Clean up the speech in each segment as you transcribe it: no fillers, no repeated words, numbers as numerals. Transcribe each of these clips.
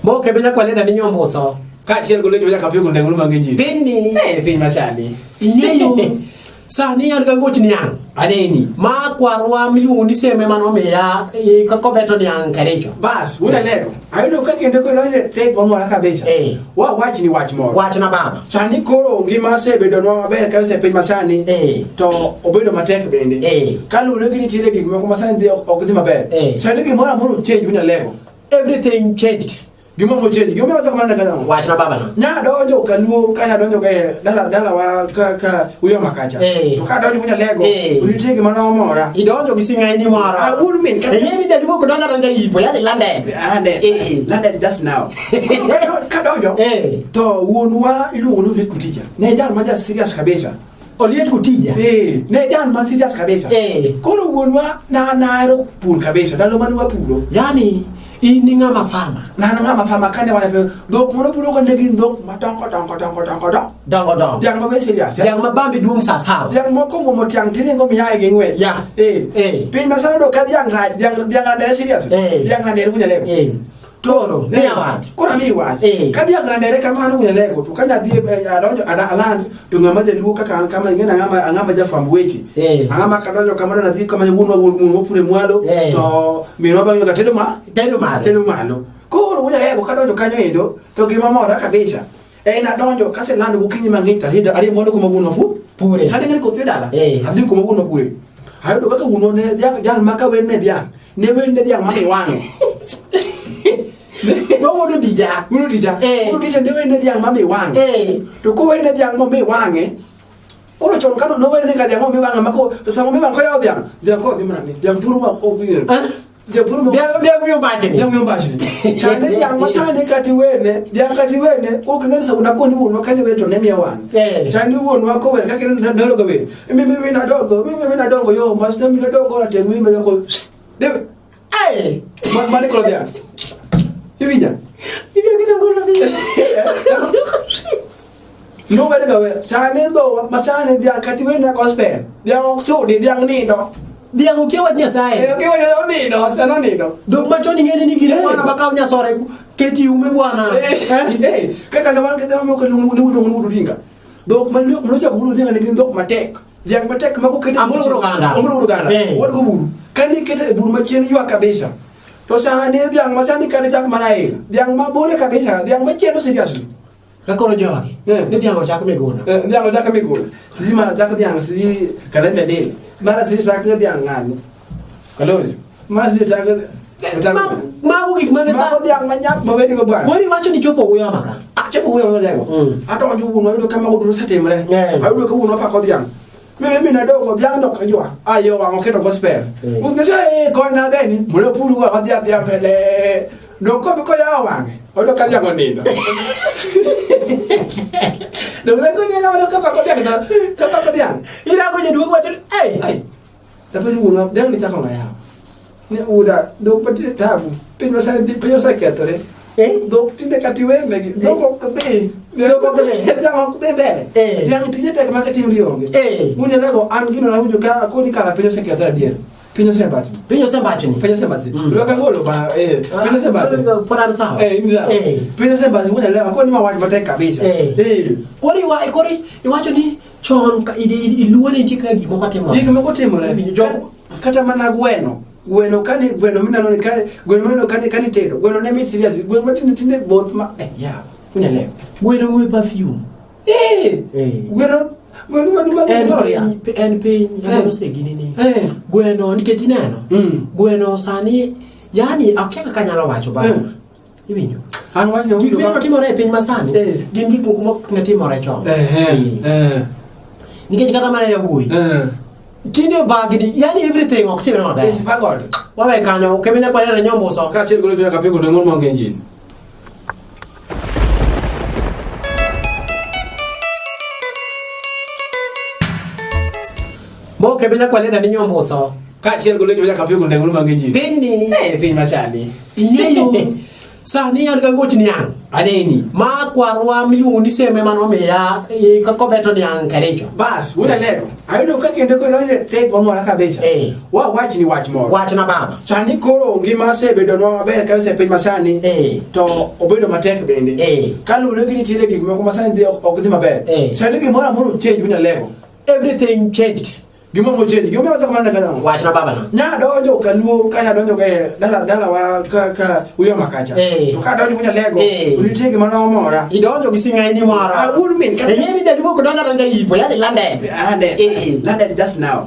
Moke be nyakwalenda ni nyombuso. Kaachiel gi lecho nyaka pigo nengo mag injili. Pinyni. Eh, piny masani. Ing'eyo. Sani an ga ngoch niang'. Aneni. Ma kwarwa miluongo ni Seme manomiya kobeto niang' Kericho. Bas, wuod Alego. Ayudo ka kendo koro donjo e tek mamora kabisa. Eh. Wa wach ni wach moro. Wachna baba. Sani koro ngima osebedonwa maber kabisa e piny masani. Eh. To obedo matek bende. Eh. Kaluwore gi nitiere gik moko masani dhi ok dhi maber. Eh. Sani gimoro amora change wuod Alego. Everything changed. Gimoro amora change. Gimoro amora kamano kaka. Wachna baba na. Nya donjo kaluo ka nya donjo ka dala dala wa ka ka uyo makacha. Eh. To ka donjo wuod Alego. Eh. Nitie gima nomora. Idonjo gi sing'aini moro. Awuon min kata Ing'e ni jaluo ok donjo adonja ipo, yani landed. Landed. Eh. Landed just now. Kadonjo. Eh. To wuonwa iluongo ni Oliech Kutija. Ne jal ma ja serious kabisa. Oliech Kutija. Eh, ne jal ma serious kabisa. Eh. Koro wuonwa na nahero pur kabisa. Ndalo mane wapuro. Yani in ni ng'ama fama. Na an ng'ama fama kane wan e piny. Dhok mane wapuro go ne gin dhok madongo dongo dongo dongo dongo. Dongo dongo. Dhiang' maber serious. eh? Dhiang' ma bambe duong' sa sawa. Dhiang' moko muomo tiang' tiringo miaye gi ng'wech. Ya. Eh. Eh. Piny masani yudo ka dhiang' rach, dhiang' dhiang' randere serious. Eh. Dhiang' randere wuon Alego. Eh. Koro, miya wach. Koro amiyi wach. Eh. Ka dhiang' randere kamano wuon Alego to ka nyathi adonjo aland to ng'ama jaluo kaka an kama ing'e ni ang'ama ang'ama jafwamb weche. Eh. Ang'ama kadonjo kamano nadhi kama wuonwa wuon pure mwalo Eh. to minwa bang'e ka tedo ma Tedo malo. tedo malo. Koro wuon Alego kadonjo kanyo endo to gima mora kabisa en adonjo kaselando gokinyi mang'ich to ariyo ariyo mondo kuma wuonwa Pure. Sani ng'e ni koth dala. Eh. Adhi kuma wuonwa pure. Ayudo kaka wuonwa ne dhiang' jal ma ka wer ne dhiang' ne wer ne dhiang' ma mi wang'e. Ma wuon Odija. Wuon Odija. Eh. Wuon Odija ne wer ne dhiang' ma mi wang'e. Eh. To kower ne dhiang' mo mi wang'e koro chon kano nower ne ka dhiang' mo mi wang'e ma ko to sama mi wang' koyawo dhiang' dhiang' kodhi mana ni dhiang' puro ma ok winjo. Eh? Dhiang' puro ma Dhiang' dhiang' wiyo bachni. Dhiang' wiyo mbachni. Chane dhiang' ma sani kata iwene, dhiang' kata iwene, ok ing'e ni sabuna koni wuonwa kane wer to ne miyo wang'e. Eh. Sani wuonwa kower kaka ne ga wer. Mi mi mi nadongo, mi mi mi nadongo yo, mas mi nadongo rateng' mi mi yoko. Dewe. Ai. Ma mane koro dhiang'. Iwinja? Ibiro kendo golo piny. Nower ga wer. Sani dhowa ma sani dhiang' kata iwene gospel. Dhiang' ok sudi, dhiang' nindo. Dhiang' okia wach Nyasaye. Eh, ok iwene onindo, sani onindo. Dhok machon ing'e ni gine Eh. bwana bakaw nyasore keti ume bwana. Eh, eh, kaka ne wan gi dhok moko iluongo ni wuod wuod Odinga. Dhok ma nochako wuod Odinga ne gin dhok matek. Dhiang' matek ma kokete Amolo wuod Oganda. Amolo wuod Oganda. Eh. Wuod Goburu. Kane ikete e bur machien ywak kabisa. To sani dhiang' ma sani kane chak mana Raila. Dhiang' mabore kabisa, dhiang' machielo seriously. Ka koro jogi. Eh. Ni dhiang' ochak Miguna. Eh, dhiang' ochak Miguna. Siji mara chak dhiang' siji Kalembe Dile. Mara siji chak dhiang' ng'ani. Kalonzo. Mara siji chak Mago gik mane sa. Mago dhiang' manyap mabedi go bwana. Koro iwacho ni chopo wuoyo maka. Achopo wuoyo malengo. Mm. Adonjo wuonwa ayudo ka mago duto osetimore. Eh. Ayudo ka wuonwa pako dhiang'. Mimi mimi nadongo dhiang' nok ywa. Ayo wang' oketo gospel. Eh. Ruoth Nyasaye konya dheni. Mondo pur wa wadhi adhiya mbele. Dong kobi koyawo wang'e. Oyudo ka dhiang' onindo. Dong ne koni ng'ama ka pako dhiang' to ka pako dhiang'. Irago jaduong' wacho ni ei. Ai. Dapenjo wuonwa dhiang' ni chako ng'a yawa. Ni uda dhok patire tabu. Piny masani dhi piny osekethore. Eh? Dhok tinde kata iwernegi, dhok ok dhi. Dhok ok dhi. Dhiang' ok dhi mbele. Eh. Dhiang' tije tek ma kitim onge. Eh. Wuon Alego an gino nawinjo ka koni kara piny osekethore adier. Piny osembachni. Piny osembachni. Piny osembachni. Mm. Lwaka golo ba eh. Piny osembachni. Pod an sawa. Eh, in sawa. Eh. Piny osembachni wuon Alego koni ma wach matek kabisa. Eh. Eh. Koro iwa koro iwacho ni chon ka iluo ne nitie kaka gik moko timore. Gik moko timore. Jok Kata mana gweno. Gweno kani gweno mineno ni kani gweno mineno kani kani tedo. Gweno ne mit serious. Gweno matinde tinde both ma eh ya. Wuon Alego. Gweno ng'we perfume. Eh. Eh. Gweno gweno maduma En gimoro. piny en piny Eh. ema osegini ni. Eh. Gweno nikech ineno. Mm. Gweno sani yani akia kaka anyalo wacho baba. Eh. Iwinjo? An wach ne Gik mineno timore e piny masani Eh. gin gik moko mok ne timore chon. Eh. Eh. Eh. Nikech kata mana yawuoyi Eh. tinde bagni yani everything ok timre maber. Yes, bagod. Wawe kanyo kebe nyakware ne nyombuso. Kaachiel gi nyaka pigo nengo mag engine. Moke be nyakwalenda ni nyombuso. Kaachiel gi lecho nyaka pigo nengo mag engine. Pinyni Eh, piny masani. ing'eyo Sani an ga ngoch niang'. Aneni. Ma kwarwa miluongo ni Seme manomiya kobeto niang' Kericho. Bas, wuod Alego. Ayudo ka kendo koro donjo tek mamora kabisa. Eh. Wa wach ni wach moro. Wachna baba. Sani koro ngima osebedonwa maber kabisa e piny masani. Eh. To obedo matek bende. Eh. Kaluwore gi nitiere gik moko masani dhi ok dhi maber. Eh. Sani gimoro amora ochange wuod Alego. Everything changed. Gimoro amora ochange. Gimomiyo awacho kamano en kaka Wachna baba na. Nya donjo kaluo ka nya donjo e dala dalawa ka ka uyoma kacha. Eh. To ka donjo wuod Alego, Eh. nitie gima nomora. Idonjo gi sing'aini moro. Ah, wuod min, kata- Eh, ni jaluo ok donjo adonja ipo, yani landed. Landed. Eh. Landed just now.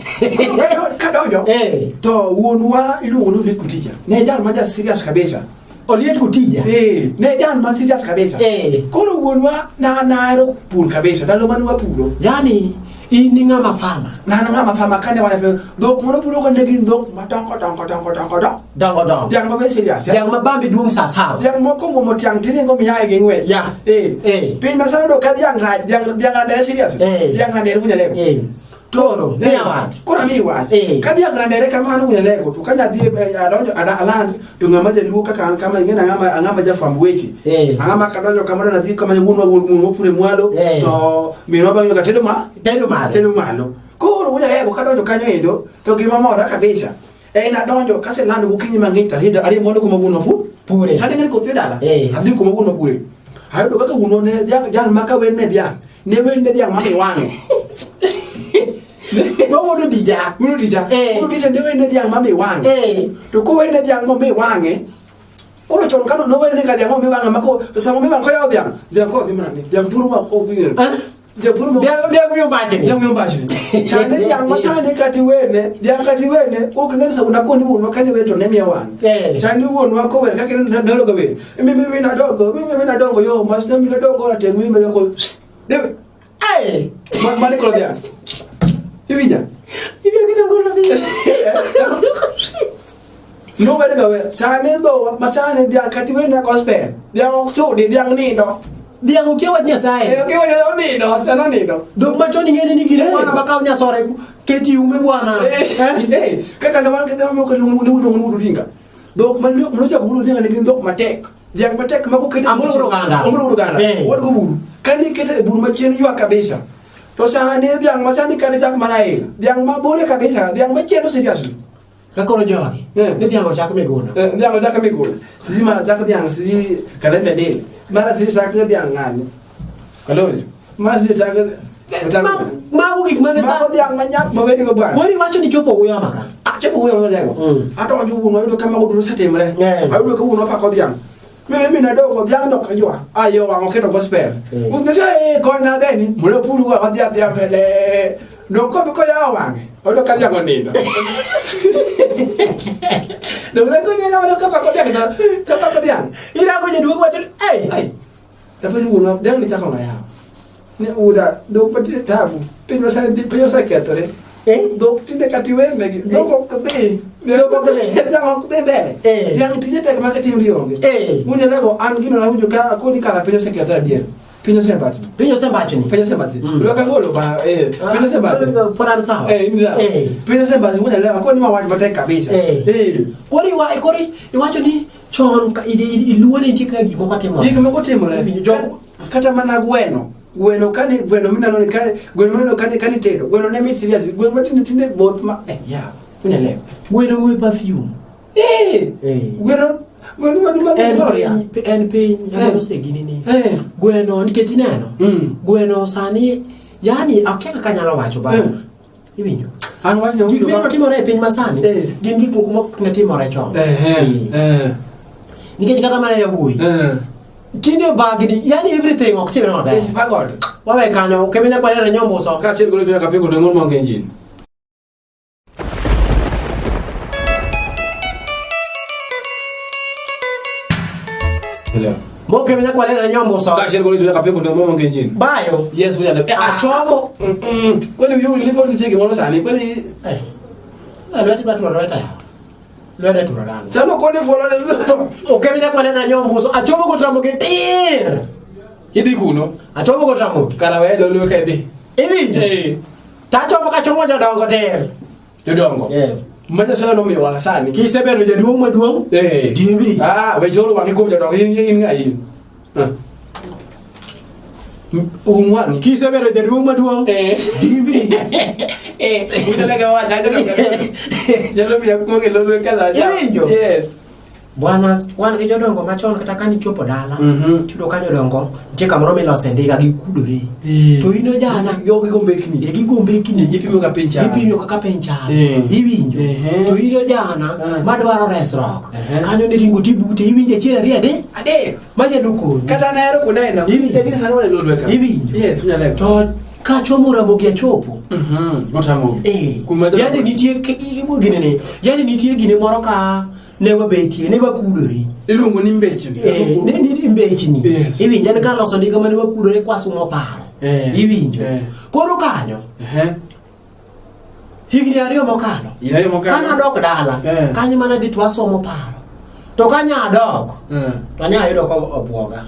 Kadonjo. Eh. To wuonwa iluongo ni Oliech Kutija. Ne jal ma ja serious kabisa. Oliech Kutija. Eh, ne jal ma serious kabisa. Eh. Koro wuonwa na nahero pur kabisa. Ndalo mane wapuro. Yani in ni ng'ama fama. Na an ng'ama fama kane wan e piny. Dhok mane wapuro go ne gin dhok madongo dongo dongo dongo dongo. Dongo dongo. Dhiang' maber serious. Dhiang' ma bambi duong' sa sawa. Dhiang' moko muomo tiang' tiringo miaye gi ng'wech. Ya. Eh. Eh. Piny masani yudo ka dhiang' rach, dhiang' dhiang' randere serious. Eh. Dhiang' randere wuon Alego. Eh. Koro, miya wach. Koro amiyi wach. Eh. Ka dhiang' randere kamano wuon Alego to ka nyathi adonjo aland to ng'ama jaluo kaka an kama ing'e ni ang'ama jafwamb weche. Eh. Ang'ama kadonjo kamano nadhi kama wuonwa wuonwa pure mwalo Eh. to minwa bang'e ka tedo ma Tedo malo. tedo malo. Koro wuon Alego kadonjo kanyo endo to gima mora kabisa. En adonjo kaselando gokinyi mang'ich to ariembo mondo kuma wuonwa Pure. Sani ng'eni koth dala. Eh. Adhi kuma wuonwa pure. Ayudo kaka wuonwa ne dhiang' jal ma ka wer ne dhiang'. Ne wer ne dhiang' ma mi wang'e. Ma wuon Odija. Wuon Odija. Eh. Wuon Odija ne wer ne dhiang' ma mi wang'e. Eh. To kower ne dhiang' mo mi wang'e. Koro chon kano nower ne ka dhiang' mo mi wang'e ma ko sama mi wang' koyawo dhiang'. Dhiang' kodhi mana ni. Dhiang' puro ma ok winjo. Eh? Dhiang' puro ma Dhiang' dhiang' wiyo bachni. Dhiang' wiyo mbachni. Chane dhiang' ma sani kati wene, dhiang' kati wene, ok ng'e ni sabuna koni wuonwa kane wer to ne miyo wang'. Eh. Sani wuonwa kower kaka ne ga wer. Mimi mimi nadongo, mimi mimi nadongo yo, mas mimi nadongo rateng' mimi nadongo. Dewe. Ai. Mane koro dhiang'. Iwinja? Ibiro kendo golo piny. Nower ga wer. Sani dhowa ma sani dhiang' kati wene gospel. Dhiang' ok sudi, dhiang' nindo. Dhiang' okia wach Nyasaye. Eh, ok iwacho onindo, sani onindo. Dhok machon ing'e ni gine Eh. bwana bakaw nyasore keti ume bwana. Eh, eh, kaka ne wan kidhi moko ne wuod wuod Odinga. Dhok ma nochako wuod Odinga ne gin dhok matek. Dhiang' matek ma kokete Amolo wuod Oganda. Amolo wuod Oganda. Eh. Wuod Goburu. Kane ikete e bur machien ywak kabisa. To sani dhiang' ma sani kane chak mana ila. Dhiang' mabore kabisa, dhiang' machieno seriously. Ka koro jogi. Eh. Ni dhiang' ochak miguna. Eh, dhiang' ochak miguna. Siji ma chak dhiang' siji kalembe del. Mara siji chak dhiang' ng'ani. Kalonzo. Mara siji chak Mago gik mane sa. Mago dhiang' manyap maweni go bwana. Koro iwacho ni chopo uyama ka. Achopo wuoyo malengo. Mm. Adonjo wuonwa ayudo ka mago duto osetimre. Eh. Ayudo ka wuonwa pako dhiang'. Mimi mimi nadongo dhiang' no kajwa. Ayo wang' oketo gospel. Eh. Wuoth Nyasaye kona dheni. Mondo puru wa wadhi adhiya mbele. Nokobi koyawo wang'e. Oyudo ka dhiang' onindo. Donge koni ng'ama ka pako dhiang' to ka pako dhiang'. Irago jaduong' wacho ni ei. Ai. Dapenjo wuonwa dhiang' ni chako ng'a yawa. Ne uda dhok matinde tabu. Piny masani piny osekethore. Eh? Dhok tinde kata iwernegi, dhok ok dhi. Dhok ok dhi. Dhiang' ok dhi mbele. Eh. Dhiang' tije tek ma kitim onge. Eh. Wuon Jalego, an gino nawinjo ka akoni kara piny osekethore adier. Piny osembachni. Piny osembachni. Piny osembachni. Mm. Lwak agolo ba eh. Piny osembachni. Pod an sawa. Eh, in sawa. Eh. Piny osembachni wuon Jalego, akoni ma wach matek kabisa. Eh. Eh. Koro iwa koro iwacho ni chon ka iluo ne nitie kaka gik moko timore. Gik moko timore. Jok Kata mana gweno. Gweno kane gweno mineno ni kane gweno mineno kane kane tedo. Gweno ne mit serious. Gweno matinde tinde both ma eh ya. Wuon Jalego. Gweno ng'we perfume. Eh. Eh. Gweno gweno maduma En moro piny, en piny Eh. ema osegini ni. Eh. Gweno nikech ineno. Mm. Gweno sani yani akia kaka anyalo wacho baba. Eh. Iwinjo? An wach Gik mineno timore e piny masani Eh. gin gik moko mok ne timore chon. Eh. Eh. Eh. Nikech kata mana yawuoyi. Eh. Tinde bagni, yani everything ok timre maber. Yes, bagod. Wawe kanyo, kemenya kwa neno nyomboso. Kaachiel kod nyaka pingo nengo maonge engine. Hello. Mo kemenya kwa neno nyomboso. Kaachiel kod nyaka pingo nengo maonge engine. Bayo. Yes, we are. Achomo. Kwani yu lipo nitie gimoro sani? Kwani Eh. Lweti baturo lweta ya. Lweta turo dano. chano koni folo ne Okemenya kwa neno nyomboso. Achomo kotramogi tir. idhi kuno. Achomo kotramogi. Kara we lolo ka idhi. Iwinjo? Eh. Tachomo kachomo jodongo tir. Jodongo. Eh. Ma Nyasaye nomiyowa sani. Kisebedo jaduong' maduong', Eh. dimbri. Ah, we choro wang'i kuom jodongo in ng'a in. Ah. Um wang'i. Kisebedo jaduong' maduong', Eh. dimbri. Eh, unyalego wacho acho Nyalo miyo kuong e lolwe kaza. Iwinjo? Yes. Bwana, wan gi jodongo machon kata ka nichopo dala, Mhm. tiyudo ka jodongo nitie kamoro milose ndiga gikudore. Eh. To in ojana, Go gi gombekni. e gigo mbekni. Gipimo ka piny chal. Gipimo kaka piny chal. Eh. Iwinjo. Ehe. To in ojana Ah. madwaro resruok. Ehe. Kanyo ne ringo tibute iwinjo achiel ariyo adek Adek. manyalo konyi. Kata nahero kuonde aina. Iwinjo. Lakini sani wan e lolwe ka. Iwinjo. Yes, unyalego. To kachomo Ramogi achopo. Mhm. Got Ramogi. Eh. Kuma jodongo- Yani nitie gine ni. Yani nitie gine moro ka ne wabetie, ne wakudore. Iluongo ni mbechni. Eh, ne ni mbechni. Yes. Iwinjo en kar loso ndiga mane wakudore kwasumo paro. Eh. Iwinjo. Eh. Koro kanyo Ehe. higni ariyo mokalo. Higni ariyo mokalo. Kane adok dala, Eh. kanyo mana dhi to wasomo paro. To kanyo adok, Eh. to anya ayudo ka obwoga.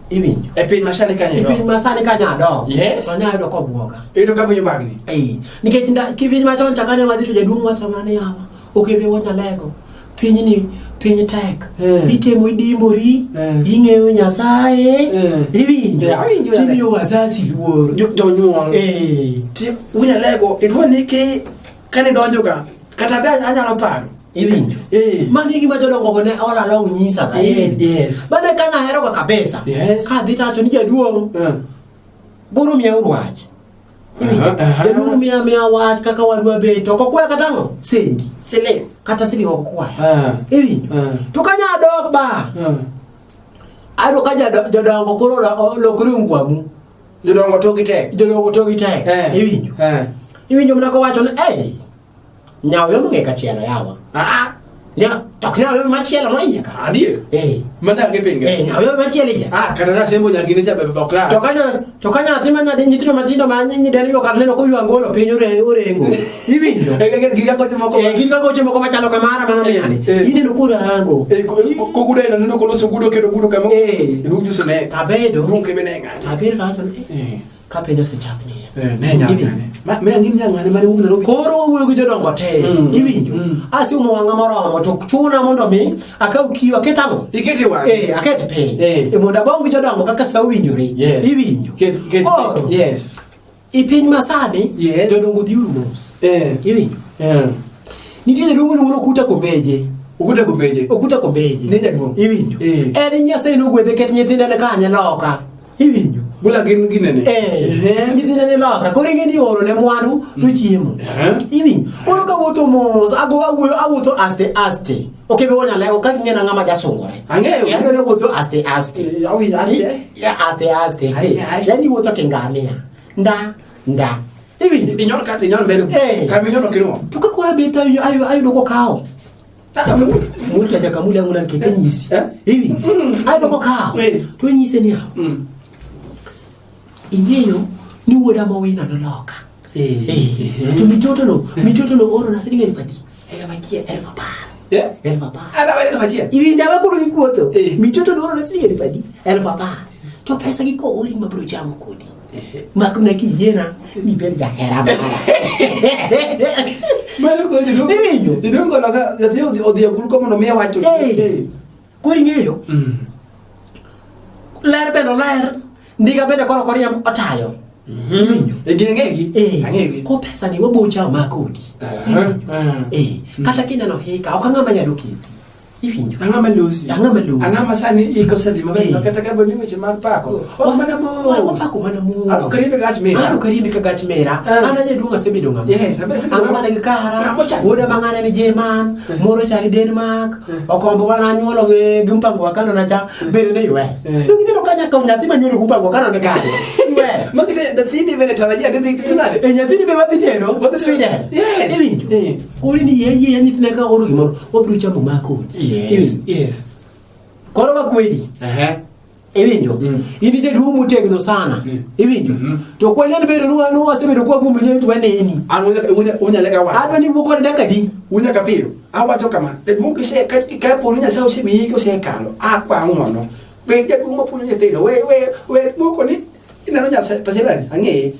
Iwinjo. E piny masani kanyo E piny masani kanyo adok, Yes. to anya ayudo ka obwoga. Iyudo ka winyo bagni. Eh, nikech kipiny machon cha kane wadhi to jaduong' wacho mana ni yawa, okebe wanyalego. Pinyni piny tek. Eh. Itemo idimbori, Eh. ing'eyo Nyasaye, Eh. iwinjo, Yeah, awinjo timiyo wazazi luor. Jonyuol. Eh. Ti unyalego itwo ni ki kane donjo ka kata be anyalo paro. Iwinjo. Eh. Mano e gima jodongo go ne all along nyisa ka. Yes, yes. Bane ka nahero ga kabisa. Yes. Kadhi tacho ni jaduong' Eh. goro miya uru wach. Aha, aha. Jaduong' miya miya wach kaka wadwa bet to ok okwaya kata ang'o? Sendi. Siling. Kata siling ok okwaya. Ah. Iwinjo. Ah. To ka nya dok ba, Ah. ayudo ka jodongo koro olokore ongwamu. Jodongo togi tek. Jodongo togi tek. Eh. Iwinjo. Eh. Iwinjo mana kowacho ni, "Ei, nyawo yo mong'e kachielo yawa." Ah. Nya, to ok nyawo yo machielo no iye ka. Adier. Eh. Mana gi pinge. Eh, nyawo yo machielo iye. Ah, kata nasembo nyakine cha bebe ok rach. To ka nyathi ma nyadi nyithindo matindo ma nyideni go kar neno koywa ngolo piny orengo. Iwinjo? Eh, eh, gi goche moko. Eh, gin ga goche moko machalo kamara mano miani. Eh. Ineno korango. Eh, kogudo eno neno koloso gudo kendo gudo kama. Eh. Iluong juse ne. Kabedo. Luong kebe ne ng'ani. Abedo to awacho ni, eh, Eh. ka piny osechapni. Eh, ne nyang'ane. Ma me ang'in nyang'ane mane wuok Nairobi. Koro wawuoyo gi jodongo te. Mm. Iwinjo? Mm. Asiumo wang'a moromo to chuna mondo mi akaw kiyo aket ang'o? Ikete wang'i. Eh, aket piny. Eh. Eh, mondo abong gi jodongo kaka sa owinjore. Yes. Iwinjo? Ket ket. Koro, Yes. i piny masani, Yes. jodongo dhiuru mos. Eh. Iwinjo? Eh. Nitie jaduong' miluongo ni Okuta Kombeje. Ukuta kombeje. Okuta Kombeje. Ne jaduong'. Iwinjo? Eh. En Nyasaye nogwedhe ket nyithinde ne kanye loka. Iwinjo? Bula gin ginene. Eh, nyithinde ni loka. Koro ing'e ni oro ne mwandu to chiemo. Eh. Iwinjo? Koro kawuotho mos, ago awuoyo awuotho aste aste. Ok ibi wanyalego ka ging'e na ng'ama jasungore. Ang'eyo. Eh, adwaro ni wuotho aste aste. Eh, awinjo aste. Ya, aste aste. Aste, aste. Yaani wuotho kingamia. Nda, nda. Iwinjo? Inyon kata inyon mbele. Eh. Kama inyon ok inwuo. To ka koro abet ayudo kokawo. Kaka Muta nyaka mule ang'ula nikech anyisi. Eh? Iwinjo? Ayudo kokawo. Eh. To onyise ni yawa, Mm. ing'eyo ni wuoda mowino noloka. Eh. Eh. To mitoto no oro na siling 10,000 adi? 1,000, 10,000. Yeah. 10,000. Ada wale na fachia. Iwinjo awe koro gikuotho. Eh. Mitoto no oro na siling 10,000 adi? 10,000. To pesa gi koori mabiro chamo kodi. Mak mana kiyiena ni ibed jahera mara. Mano ko jaduong'. Iwinjo? Jaduong' kono ka nyathi odhi e gul ko mondo miye wach to. Eh. Koro ing'eyo, Mm. ler bende oler, ndiga bende koro koriemb otayo. Iwinjo? E gin ang'egi. Eh, Ang'egi. ko pesa ni wabo chamo ma kodi. Iwinjo? Ah. Eh, kata kineno hika, ok ang'ama nyalo kethi. Iwinjo? Ang'o ma losi? Ang'o ma losi? Ang'o ma sani iko osedhi maber? Eh. Kata ka bed ni weche mag pako. Ok mana mos. Wapako mana mos. An ok ariembi ka gach mera. An ok ariembi ka gach mera. Ah. An ajaduong' asebedo ng'ama. Yes, abe asebedo Ang'o ng'ama- manigi kara. Ng'ama ochando. Wuoda mang'ane ni Jerman, moro chali Denmark, okombo mana anyuolo gi mpango wa kando na cha, bende ni US. Eh. Donge ineno ka nyaka nyathi manyuolo gi mpango wa kando ni kanye? US. Magi se nyathini bende tarajia ni dhi nade? E nyathini be wadhi tero Wadhi tero- Sweden. Yes. Iwinjo? Eh. Koro ni yie yie nyithinde ka oro gimoro, wabiro chamo ma kodi. Yes. Iwinjo? Yes. Koro wakwedi. Ehe. Iwinjo? Mm. In jaduong' motegno sana. Mm. Iwinjo? Mhm. To ok wanyal bedo ni wan wasebedo kwavumilie to waneni. An unyale ka wacho. Adwa ni wuo kode dakika adi? Unyaka piyo. Awacho kama. Jaduong' kise ka kapo ni Nyasaye osemiyi osekalo, akwa ng'wono. Bed jaduong' mapuonjo nyithindo. We moko ni ineno Nyasaye pasirani ang'eye.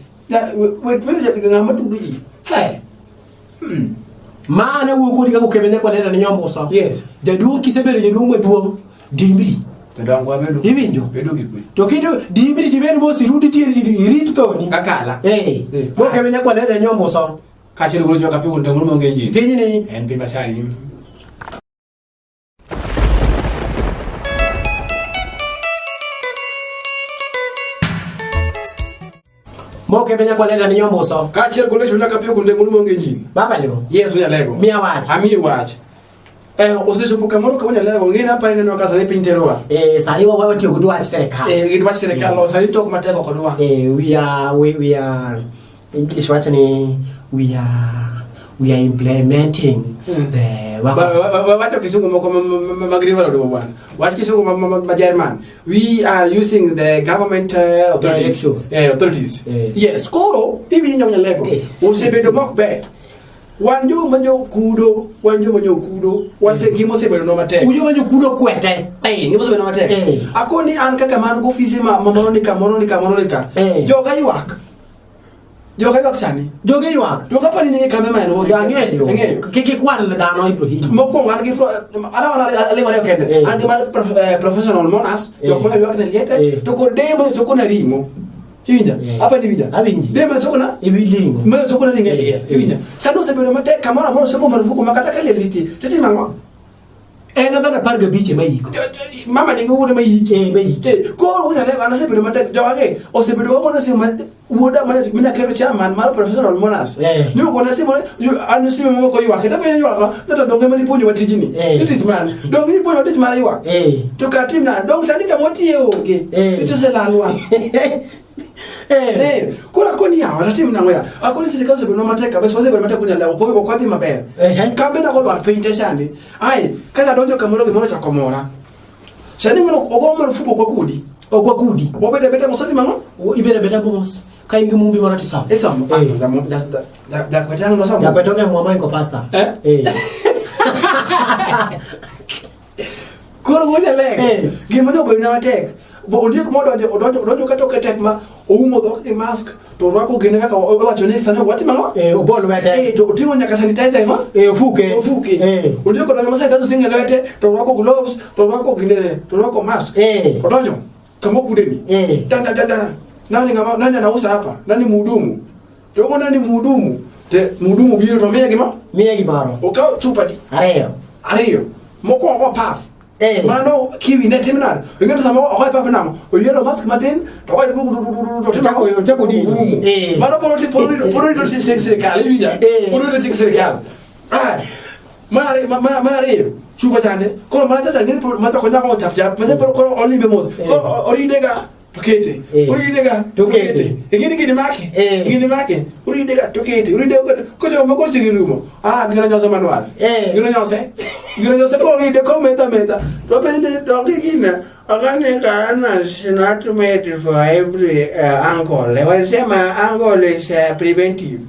We bedo ng'ama tudo ji. He. Ma an awuo kodi kaka okebe nyakwa lera ni nyombuso. Yes. Jaduong' kisebedo jaduong' maduong', dimbri. Jodongo wabedo. Iwinjo? Bedo gi kwe. To kido dimbri tibed mos irudi tiendi irit thoni. Kakala. Eh. Eh. Mokebe nyakwa lera ni nyombuso. Kaachiel gi joka piny ndongo maonge injin. Pinyni En piny masani. Mokebe nyakwa lera ni nyombuso. Kaachiel gi lecho nyaka piyo kuonde maonge injin. Baba yo. Yes, Nyalego. Miya wach. Amiyi wach. Eh, osechopo kamoro kama Nyalego ng'e na apani neno ka sani piny terowa. Eh, sani wa watiyo gi dwach sirikal. Eh, gi dwach sirikal sani tok matek ok odwa. Eh, we are English wacho ni we are implementing the work of Wacho kisungu moko mag river oduogo bwana. Wach kisungu ma German. We are using the government authorities. Direction. Authorities. Eh. Yes, koro iwinjo Nyalego. Eh. Osebedo mok ber. Wan joma nyokudo, wan joma nyokudo, wase ngima osebedo nwa matek. Ujo manyo kudo kwete. Eh, ngima osebedo matek. Eh. Akoni an kaka man go ofise ma moro ni ka, moro ni ka, moro ni ka. Eh. Joga ywak. Joga ywak sani. Joge ywak. Joga pani nyinge kambe ma en go. Ang'eyo. Ang'eyo. Kik ikwan dhano Ibrahim. Mokwongo an gi ana mana alimo ariyo kende. Eh. An gi mar professional mourners, Eh. jok ma ywak ne liete, Eh. to kod deye ma choko na ring'o. Iwinja? Eh. Apa ni iwinja? Awinji. Deye ma choko na Iwi ring'o. ma choko na ring'o e Eh. liel. Iwinja? Sani osebedo matek kamoro amora osego marufuku ma kata ka liel nitie. Titimo ang'o? En dhano 15 ema iko. Mama nigi wuode ma yiki. Eh, ma yiki. Eh, koro wuod Alego an asebedo matek. Jowage osebedo kagona simu ma wuoda ma manyaketo chairman mar professional mourners. Eh. Nyogona simu an simu moko ywak. Kata penjo ywak, ng'ato donge mane ipuonjowa tijni. Eh. Ni tich mane? Donge ipuonjowa tich mar ywak. Eh. To kar tim nade? Donge sani kama watiye onge. Eh. Tich oselalwa. Eh. Eh, koro akoni yawa tatim nang'o ya? Akoni sirikal osebedo matek kabisa, wasebedo matek kunyalego, koro ok wadhi maber. Ehe. Kambe na golwar piny te sani. Ai, kana donjo kamoro gimoro ochako mora. Sani ng'ano ogo marufuku ok wakudi. Ok wakudi. Wabet abeta mos watimo ang'o? Ibedo abeda mos. Ka in gi mumbi moro tisomo. Isomo. Eh. Jakwete ang' nosomo. Jakwete onge mwa moingo pasta. Eh? Eh. Koro wuod Nyalego, Eh. gima ne obedo na matek. Bo ondiek modonjo odonjo odonjo kata ok tek ma oumo dhok gi mask to orwako gine kaka owacho ni sani watimo ang'o? Eh, obol lwete. Eh, to oting'o nyaka sanitizer ma? Eh, ofuke. Ofuke. Eh. Ondiek odonjo ma sanitizer oting'o e lwete to orwako gloves to orwako gine to orwako mask. Eh. Odonjo kama okudeni. Eh. Dan dan dan dan. Nani ngama nani anauza hapa? Nani mhudumu? To ogo nani mhudumu? Te mhudumu biro to miye gima? Miye gimoro. Okawo chupa di Ariyo. ariyo. Mokwongo paf. Eh. Mano kiwi ne tim nade? Ing'eyo sama ogoyo paf nang'o? Oyiero mask matin to ogoyo to timo Ochako- ochako dino. Oumo. Eh. Mano pod orito chik sirikal, iwinja? Eh. Pod orito chik sirikal. Ah, Mar ariyo, mar ariyo, chupa chande. Koro mana chacha ng'eni pod macha konyako chap chap, macha koro olimbe mos. Eh. Koro oride ga to kete. Eh. Oride ga To kete. Ing'eni gini make. Eh. Gini make. Oride ga to kete. Oride ga kochopo ma koro chiegni rumo. Ah, gino nyose manual. Eh. Gino nyose. Gino nyose koro oride koro metho ametha. To penje donge gine. Organic is not made for every uncle. Wanasema uncle is preventive.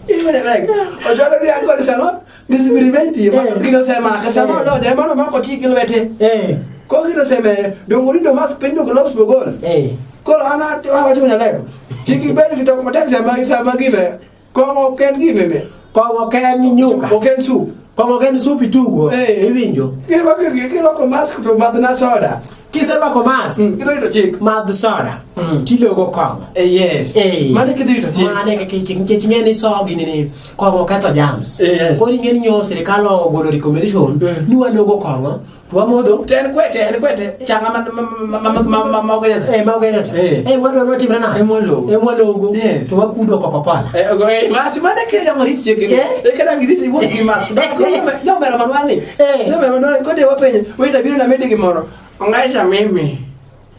Ochwalo ni uncle is ang'o? Is preventive. Eh. Gino osemake sama Eh. odonjo ema nomako chik gi lwete. Eh. Koro gino oseme donge orido mask piny to gloves bogol. Eh. Koro an awacho Nyalego. Kik ibed gi toko matek sama gine. Kong'o ok en gine ne. Kong'o ok en nyuka. Ok en sup. Kong'o ok en sup itugo. Eh. Iwinjo. Kirwako mask to madh na soda. Kiserwako mask, Kidwa rito chik. madh soda. Mm. Tilogo kong'o. Eh, yes. Eh. Mano kidhi rito chik. Mano e kaka chik nikech ing'e ni so gini ni kong'o ketho jams. Eh, yes. Koro ing'e ni nyo sirikal ogolo recommendation Mm. ni walogo kong'o to wamodho To en kwete, en kwete. Changa ma ok eh ma ogenya cha. Eh. Eh mwadwa notimre nade? Eh, mwalogo. Eh mwalogo. Yes. To wakudo Coca-Cola. Eh, eh, mas mano e kaka warit chik. Eh. Eh, kaka girit iwuok gi mask. Nyomero manual ni. Eh. Nyomero manual ni. Kote wapenje, wait abiro na medi gimoro. Ongeza mimi.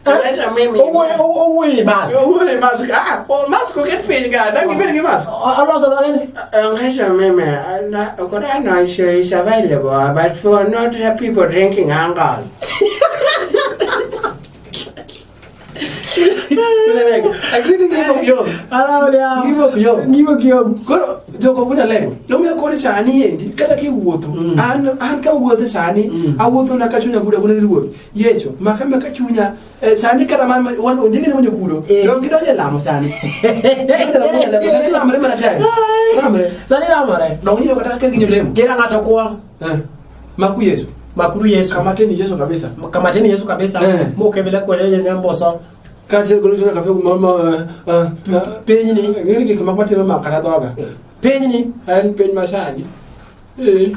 Ongeza mimi. Owuoyo e mask. Owuoyo e mask. Ah, oh, mask oket piny ga. Dang ibed gi mask. Oloso dhoge ni. Ongeza mimi. Corona is available, but for not the people drinking alcohol. Lakini ngima ok yom. Ala Ngima ok yom. Ngima ok yom. Koro Jogo puonja lemo. Omiyo koni sani endi kata kiwuotho an an ka wuotho sani awuotho na ka chunya kuda kuna ni ruoth. Yesu maka maka chunya eh, sani kata man wan onjege ne manyo kudo. Eh. Donge gidonjo e lamo sani. Gidonjo e lamo sani lamre mana tek. Lamre. Sani lamore. Donge nyino kata ka ginyo lemo. Kila ng'ato kuom Eh. Maku Yesu. makuru Yesu. Kamateni Yesu kabisa. Kamateni Yesu kabisa. Eh. Mokebile kwele nyamboso. Kaachiel golo chunya kapek ma ma eh, eh, Pinyni. Ng'eni gik moko matimo makata dhoga. Pinyni. En piny masani. Eh.